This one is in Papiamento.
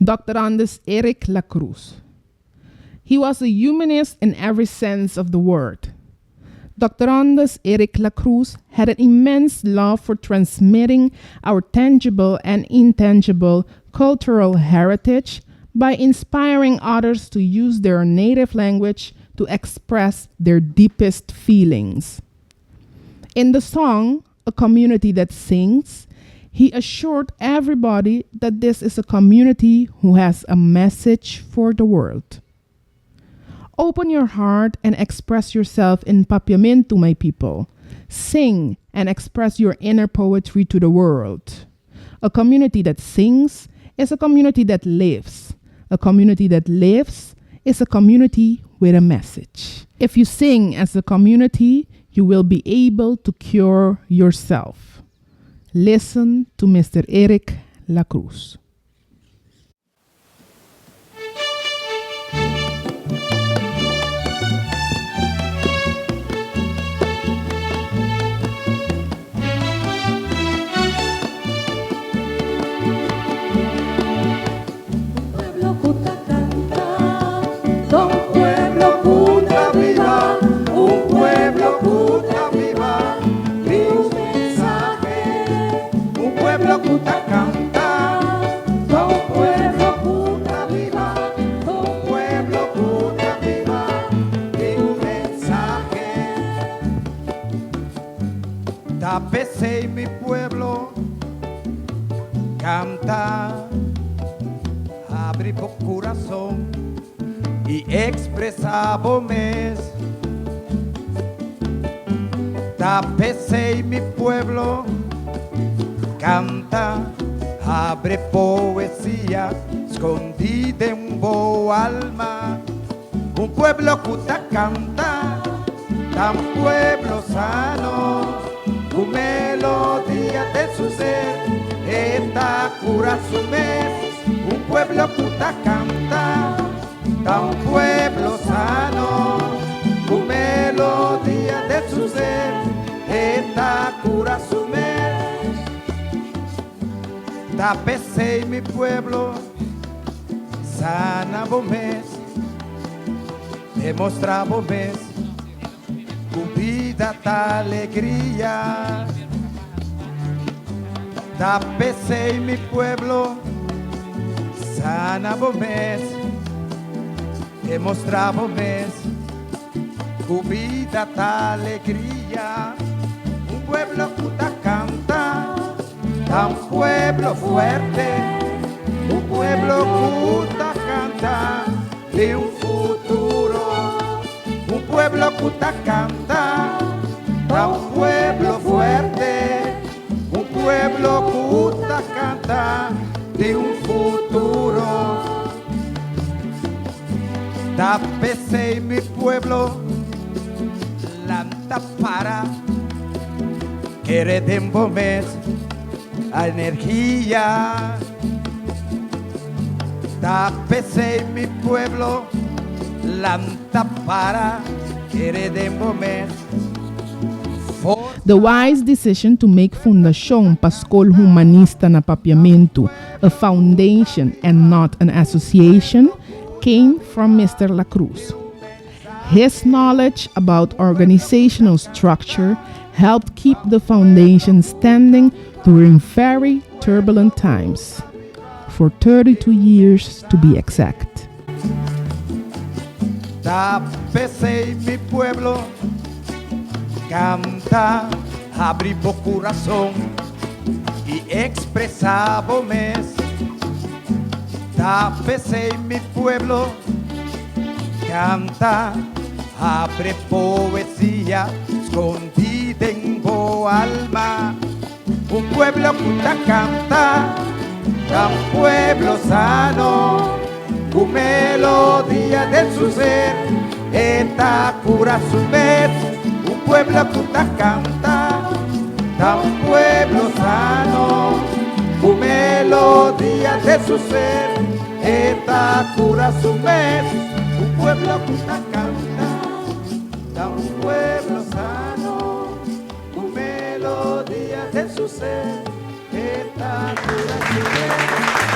Dr. Andes Eric La Cruz. He was a humanist in every sense of the word. Dr. Andes Eric La Cruz had an immense love for transmitting our tangible and intangible cultural heritage by inspiring others to use their native language to express their deepest feelings. In the song, A Community That Sings, he assured everybody that this is a community who has a message for the world. Open your heart and express yourself in Papiamento, my people. Sing and express your inner poetry to the world. A community that sings is a community that lives. A community that lives is a community with a message. If you sing as a community, you will be able to cure yourself. Listen to Mr. Eric La Cruz. Un pueblo ku ta kanta, ta un pueblo ku ta biba, un pueblo ku ta biba, di un mensahe. Un pueblo ku ta kanta, ta un pueblo ku ta biba, un pueblo ku ta biba, di un mensahe. Ta p'esei mi pueblo kanta, habri bo kurason i ekspresá bo mes. Ta p'esei mi pueblo kanta, habri poesia skondí den bo alma. Un pueblo ku ta kanta, ta un pueblo sano, ku melodia den su ser, e ta kura su mes. Un pueblo ku ta kanta, ta un pueblo sano, ku melodia den su ser, e ta kura su mes. Ta p'esei mi pueblo, sana bo mes, demostrá bo mes, ku bida ta alegria. Ta p'esei mi pueblo, sana bo mes, demostrá bo mes, ku bida ta alegria. Un pueblo ku ta kanta, ta un pueblo fuerte, un pueblo ku ta kanta di un futuro. Un pueblo ku ta kanta, ta un pueblo fuerte, un pueblo ku ta kanta di un futuro. Ta p'esei mi pueblo, lanta para, kere den bo mes energia. Ta p'esei mi pueblo, lanta para, kere den bo mes forsa. The wise decision to make Fundashon pa Skol Humanista na Papiamentu a foundation and not an association came from Mister La Cruz. His knowledge about organizational structure helped keep the foundation standing during very turbulent times, for 32 years to be exact. Ta p'esei mi pueblo, kanta, habri bo kurason i ekspresá bo mes. Ta p'esei mi pueblo, kanta, habri poesia skondí den bo alma. Un pueblo ku ta kanta, ta un pueblo sano, ku melodia den su ser, e ta kura su mes. Un pueblo ku ta kanta, ta un pueblo sano, ku melodia den su ser, e ta kura su mes. Un pueblo ku ta kanta, ta un pueblo sano. Ku melodia den su ser, e ta kura su mes.